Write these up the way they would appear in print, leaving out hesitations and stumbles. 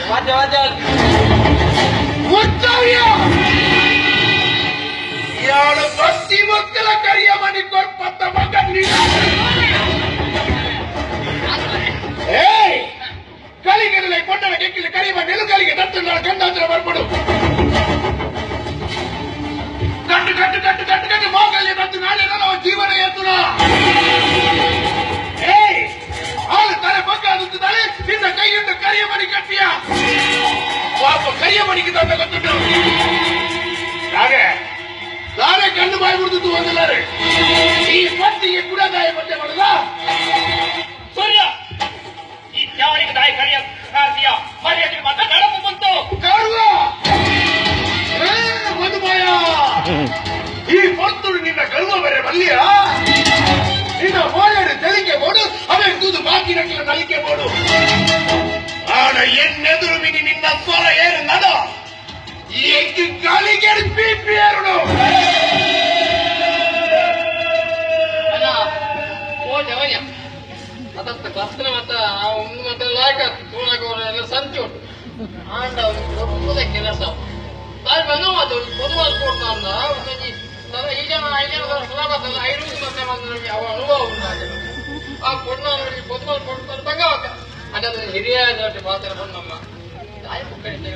ವಾದ್ಯ ವಾದ್ಯ. ಮುತ್ತವ್ಯ ಯಾಳು ಬಸ್ತಿ ಮಕ್ಕಳ ಕರಿಯ ಮನಿ ಕೊರ್ಪತ್ತ ಮಗ ನೀನು. ಏಯ್, ಕಲಿಗೆಲ್ಲ ಕೊಂಡನ ಕೆಕ್ಕಿಲ್ಲ ಕರಿಯ ನೆಲುಕಲಿಗೆ ದತ್ತ ಗಂಡಾಂತರ ಬರ್ಬಿಡು. ಕಟ್ಟು ಕಟ್ಟು ಕಟ್ಟು ಕಟ್ಟು ಕಟ್ಟು ಮೋಗಲ್ಲಿ ಬಂದು ನಾಳೆ ನಾವು ಜೀವನ ಎತ್ತುನ. ಏಯ್, ಆಳು ತಲೆ ಬಗ್ಗಾದುತ್ತಾಳೆ. ನಿನ್ನ ಕೈಯಿಂದ ಕರಿಯ ಮಣಿ ಕಟ್ಟಿಯ ಪಾಪ ಕರಿಯ ಮಣಿಗೆ ತಂದ ಗೊತ್ತುಂಟು. ಹಾಗೆ ನಾನೇ ಕಣ್ಣು ಬಾಯಿ ಬಿಡ್ತಿದ್ದು ಒಂದಿಲ್ಲಾರೆ ಈ ಪತ್ತಿಗೆ ಕೂಡ ದಾಯ ಪತ್ತೆ ಮಾಡಲ್ಲ. ಸೂರ್ಯ, ಈ ತ್ಯಾವಣಿಗೆ ದಾಯಿ ಕರಿಯ ಕಾರ್ತಿಯ ಮರ್ಯಾದೆ ಮಾತ್ರ ನಡಪು ಬಂತು. ಕರ್ವ ಏ ಮಧುಮಾಯ, ಈ ಪೊರ್ತುಡು ನಿನ್ನ ಕಲ್ವ ಬರೆ ಬಲ್ಲಿಯ. ನಿನ್ನ ಮೋಳೆಡು ತೆಲಿಕೆ ಬೋಡು, ಅವೇ ತೂದು ಬಾಕಿ ನಕ್ಕಿನ ನಲಿಕೆ ಬೋಡು. ಆಣ ಎನ್ನೆದುರು ಮಿನಿ ನಿನ್ನ ಸ್ವರ ಏರು ನಡ ಎಂಕ್ ಗಾಳಿಗೆ ಪೀಪಿ ಏರುಡು. ಅಣ್ಣ, ಓ ಜವಯ್ಯ ಅದತ್ತ ಕರ್ತನ ಮತ್ತ ಆ ಒಂದು ಮತ್ತೆ ಲಾಯಕ ತೂಣಗೋರೆಲ್ಲ ಸಂಚು ಉಂಟು. ಆಂಡ ಒಂದು ಕೊಪ್ಪದ ಕೆಲಸ ತಾಯಿ ಬಂದು ಮತ್ತೆ ಒಂದು ಪೊದುವಾದ ಕೊಡ್ತಾ ಅಂದ ಒಂದೊಂಜಿ ಸಲ ಈ ಜನ ಐದು ಜನ ಸುಲಭ ಐನೂರು ಮತ್ತೆ ಬಂದು ನಮಗೆ ಅವ ಅನುಭವ ಉಂಟಾಗಿದೆ. ಆ ಕೊಡ್ನ ಪೊದುವಾದ ಕೊಡ್ತಾರೆ ಬಂಗವಕ್ಕ ಅದನ್ನು ಹಿರಿಯ ಪಾತ್ರ ನಮ್ಮ ತಾಯಿ ಮುಕ್ಕಡಿ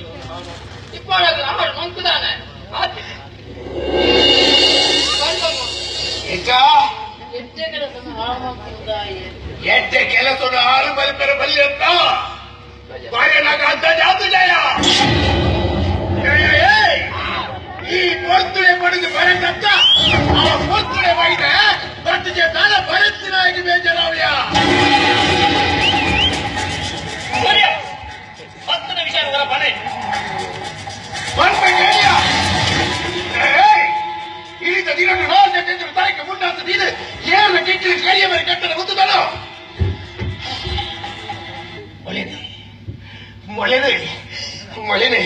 ಇಪ್ಪಾಡ ಅವಳು ಮಂಕುದಾನೆ ಆತೆ. ಏಕ ಎಷ್ಟೇ ಕೆಲಸ ಹಾಳು. ಎಟ್ಟೆ ಕೆಲಸದ ಆರು ಬಲಿ ಪೆರ ಬಲ್ಲಿ ಅಂತ ಬಾಯನಾಗ ಅಂತ ಜಾತು ಜಯ ಜಯ. ಏಯ್, ಈ ಪೊರ್ತುಡೆ ಪಡೆದು ಬರಕತ್ತ ಆ ಪೊರ್ತುಡೆ ಬೈದ ಬಟ್ಟಿಗೆ ತಾನ ಭರತ್ತಿನಾಗಿ ಬೇಜಾರಾವ್ಯ. ಸೂರ್ಯ, ಭಕ್ತನ ವಿಷಯ ಬನೆ. ಬರ್ಪ ಕೇಳಿಯ. ಏಯ್, ಇಳಿದ ದಿನ ನಾಲ್ಕು ತಾರೀಕು ಮುಂಡಾತ ನೀನು ಏಳು ಕಿಕ್ಕಿನ ಕರಿಯ ಮೇಲೆ ಕಟ್ಟಡ ಗೊತ್ತುತ್ತಾನೋ. ಮೊಳೆನೆ ಮೊಳೆನೆ ಮೊಳೆನೆ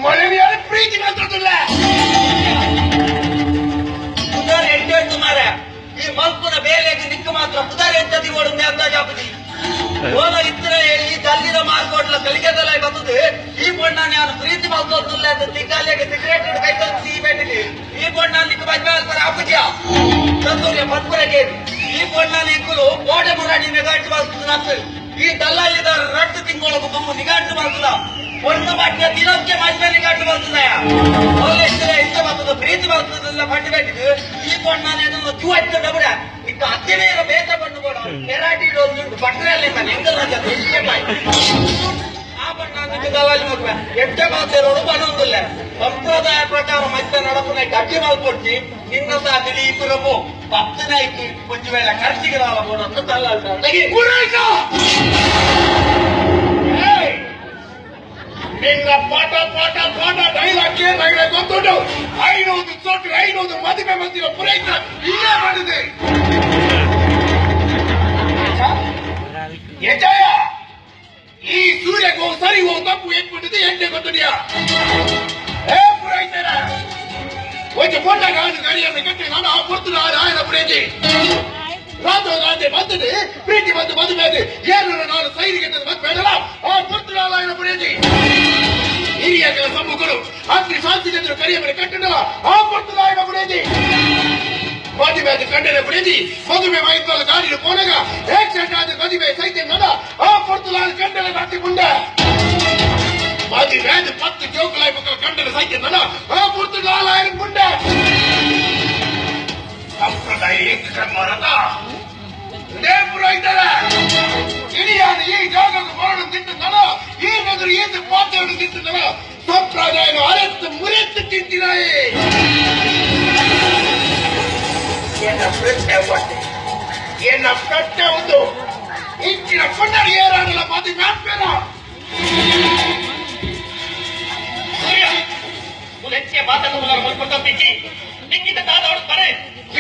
ಮೊಳೆನೆ, ಯಾರು ಪ್ರೀತಿ ಮಾತ್ರದಲ್ಲ. ಪುದಾರ್ ಎಂಟು ಮಾರ, ಈ ಮಲ್ಪುನ ಬೇಲೆಗೆ ನಿಕ್ಕ ಮಾತ್ರ ಪುದಾರ್ ಎಂಟದಿ ಓಡು ಅಂದಾಜಾಪತಿ ಓನ ಇತ್ರ ಈ ತಲ್ಲಿನ ಮಾರ್ಕೋಟ್ಲ ಕಲಿಕೆದಲ್ಲ ಬರ್ತದೆ. ಈ ಬಣ್ಣ ನಾನು ಪ್ರೀತಿ ಮಲ್ತೊಂದುಲ್ಲ ಅಂತ ತಿಕ್ಕಾಲಿಗೆ ಸಿಗರೇಟ್ ಕೈ ಈ ಬೆಟ್ಟಿಗೆ ಈ ಬಣ್ಣ ನಿಕ್ಕ ಮದ್ವೆ ಆಗ್ತಾರೆ ಆಪುಜಿಯ ತಂದೂರಿಯ ಪತ್ಪುರಕ್ಕೆ. ಈ ಬಣ್ಣ ನಿಕ್ಕಲು ಕೋಟೆ ಮುರಾಡಿ ನಿಗಾಂಟು ಮಾಡ್ತದೆ. ಈ ದಲ್ಲಾಳಿದಾರ ರಟ್ಟು ತಿಂಗಳು ಬೊಮ್ಮ ನಿಗಾಂಟು ಮಾಡ್ತದ. ಒಂದು ಮಟ್ಟ ದಿನಕ್ಕೆ ಮದ್ವೆ ನಿಗಾಂಟು ಮಾಡ್ತದ. ಇಂತ ಬರ್ತದ ಪ್ರೀತಿ ಬರ್ತದಲ್ಲ ಪಟ್ಟಿ ಬೆಟ್ಟಿಗೆ. ಈ ಬಣ್ಣ ಜೂವ ಡಬಡ ಇಕ್ಕ ಅತ್ಯಮೇರ ಬೇಸ ಬಣ್ಣು ಕೂಡ ಕೆರಾಟಿ ಇಡೋದು ಬಟ್ಟರೆ ಹೆಂಗಲ್ಲ ಬಾಯಿ. ಆ ಬಣ್ಣ ನಿಕ್ಕ ದಲ್ಲಾಳಿ ಮಗುವೆ ಎಟ್ಟೆ ಮಾತೇರೋಡು ಬನ್ನೊಂದಿಲ್ಲ. ಸಂಪ್ರದಾಯ ಪ್ರಕಾರ ಮತ್ತೆ ನಡಪುನ ಗಟ್ಟಿ ಮಲ್ಕೊಟ್ಟಿ ನಿನ್ನ ಸಹ ತಿಳಿ ಇಬ್ಬರವು ಪತ್ತನಾಯ್ತು ಕೊಂಚ ವೇಳೆ ಖರ್ಚಿಗೆ ಬೋಡ ಅಂತ ದಲ್ಲಾಳಿ. ಪುರಾಯ್ತ. ಏಯ್, ನಿನ್ನ ಪಾಠ ಪಾಠ ಪಾಠ ಡೈಲಾಗ್ ಕೇಳಿದ್ರೆ ಗೊತ್ತುಂಟು. ಐನೂರು ಸೊಟ್ಟು ಐನೂರು ಮದುವೆ ಮಂದಿರ ಪುರೈತ ಇಲ್ಲೇ ಮಾಡಿದೆ. ಎಜಯ, ಈ ಸೂರ್ಯಗೆ ಹೋಗ್ ಸರಿ ಹೋಗ್ ತಪ್ಪು ಏನ್ಬಿಟ್ಟಿದೆ ಎಂಟೆ ಗೊತ್ತುಡಿಯಾ. ಏ ಪುರೈತರ, ಒಂಜಿ ಪೊಟ್ಟ ಗಾದು ಗಡಿಯನ್ನು ಕಟ್ಟಿ ನಾನು ಆ ಪೊರ್ತು ಆಯನ ಪ್ರೀತಿ ರಾತ್ರಿ ರಾತ್ರಿ ಬಂದಿದೆ. ಪ್ರೀತಿ ಬಂದು ಮದುವೆ ಆದ ಏನು ನಾನು ಸೈರಿಗೆ ಮದುವೆ ಬೇಡಲ್ಲ. ಆ ಪೊರ್ತು ಆಯನ ಪ್ರೀತಿ ಹಿರಿಯಗಳ ಸಮ್ಮುಖರು ಅಗ್ನಿ ಶಾಂತಿ ಜನರು ಕರಿಯ ಮೇಲೆ ಕಟ್ಟಿಡಲ್ಲ. ಆ ಪೊರ್ತು ಆಯನ ಪ್ರೀತಿ ಮದುವೆ ಆದ ಕಂಡನ ಪ್ರೀತಿ ಮದುವೆ ಮಾಹಿತಿ ಗಾಡಿ ಪೋನಗ ಆಕ್ಸಿಡೆಂಟ್ ಆದ ಮದುವೆ ಸೈತೆ ನಡ. ಆ ಪೊರ್ತು ಕಂಡನ ರಾತ್ರಿ ಮುಂಡೆ ಮದುವೆ ಆದ 10 ಜೋಕುಲಾಯ್ ಮಕ್ಕಳ ಕಂಡನ ಸೈತೆ ನಡ. ಆ ಪೊರ್ತು ಆಯನ ಮುಂಡೆ ಸಂಪ್ರದಾಯ ಏಕೀಕರಣ ಪುರೋಹಿತರ ಇಡಿಯಾದ ಈ ಜಾಗಕ್ಕೆ ಬರಡು ತಿಂತದಲ್ಲ. ಈ ಮೊದಲು ಏತು ಪಾತ್ರೆಯನ್ನು ತಿಂತದಲ್ಲ. ಸಂಪ್ರದಾಯ ಅರೆತ್ತು ಮುರಿತು ತಿಂತಿನಾಯೇ. ಎನ್ನ ಪ್ರಶ್ನೆ ಒಟ್ಟೆ ಎನ್ನ ಪ್ರಶ್ನೆ ಒಂದು ಇಂಚಿನ ಕೊಂಡರು ಏರಾಡಲ್ಲ ಮದುವೆ ಆಗ್ಬೇಡ. ಸೂರ್ಯ, ಹೆಚ್ಚಿಗೆ ಮಾತನ್ನು ಮಲ್ಕೊಳ್ತಾ ಬಿಚ್ಚಿ ನಿಕ್ಕಿದ್ದ ತಾತ ಅವಳು ಬರೆ.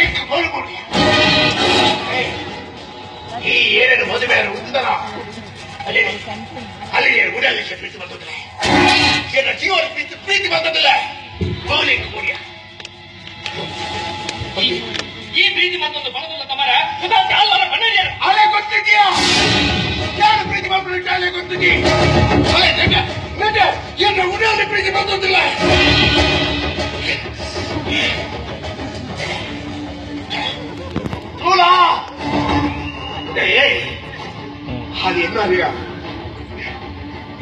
ಇಂಟು ಗೋಲ್ಗುಡಿ ಈ ಏನೇನು ಮದುವೆ ಉದ್ದಲ್ಲ. ಅಲ್ಲಿ ಅಲ್ಲಿ ಗುಡಿಯಲ್ಲಿ ಪ್ರೀತಿ ಬರ್ತದಿಲ್ಲ. ಎನ್ನ ಜೀವನ ಪ್ರೀತಿ ಪ್ರೀತಿ ಬರ್ತದಿಲ್ಲ ಗೋಲಿಂಗ್ ಗುಡಿಯ. ಈ ಪ್ರೀತಿ ಮತ್ತೊಂದು ಬಲದಲ್ಲ ತಮರ ಸುಧಾರಿಸಿ ಅಲ್ಲ ಬಣ್ಣ. ಅಲೆ ಗೊತ್ತಿದ್ಯಾ ಯಾರು ಪ್ರೀತಿ ಮಾಡ್ಬಿಟ್ಟು? ಬೇಲೆ ಗೊತ್ತಿಗೆ ಎನ್ನ ಉಡಾನೆ ಪ್ರೀತಿ ಬಂದೊಂದಿಲ್ಲ. ತೂಲಾ. ಏಯ್, ಅದು என்ன ಅಲ್ಲಿಯ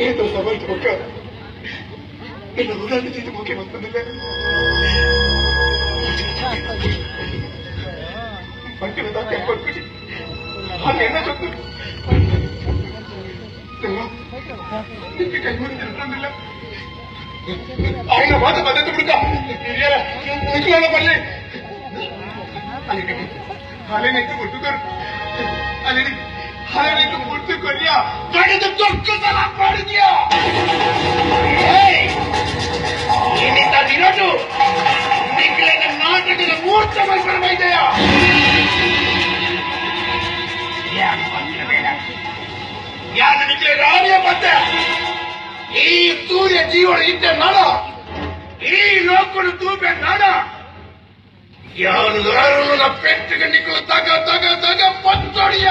ಏತೋ ಸವಾಲ್ ಮಕ್ಕ என்ன உடனே செய்து ಮುಖ್ಯ ಬಂದಿಲ್ಲ. ಮಕ್ಕಳ ದಾಖಲೆ ಕೊಟ್ಬಿಟ್ಟು ಅದು என்ன சொத்து? ನಿಮಗೆ ಕೈ ಮುಗಿದಿಲ್ಲ. ఆయన మాట పద్ధతి ಬಿಡುಕ ನಿಖಿಲೋಣ ಬರಲಿ. ಅಲೆ ಮುಟ್ಟುಕೊರು, ಅಲೆ ಅಲೆ ಮುಟ್ಟುಕೊರಿಯ ಕಡಿದು ದೊಡ್ಡ ಮಾಡಿದ್ಯಾ. ಏನಿಂದ ದಿನಟು ನಿಖಿಲನ ನಾಟಕದ ಮೂರ್ತ ಮಲ್ಪಡಬೈದೆಯಾ? ಯಾರು ನಿಖಿಲ ರಾಣಿಯ ಮತ್ತೆ ಈ ಸೂರ್ಯ ಜೀವನ ಇದ್ದ ನಾಡ, ಈ ಲೋಕನು ತೂಬೆ ನಾಡ. ಯಾರು ಯಾರು ಪೆಟ್ಟಿಗೆ ನಿಕ್ಕಲು ತಗ ತಗ ತಗ ಪತ್ತೊಡಿಯ.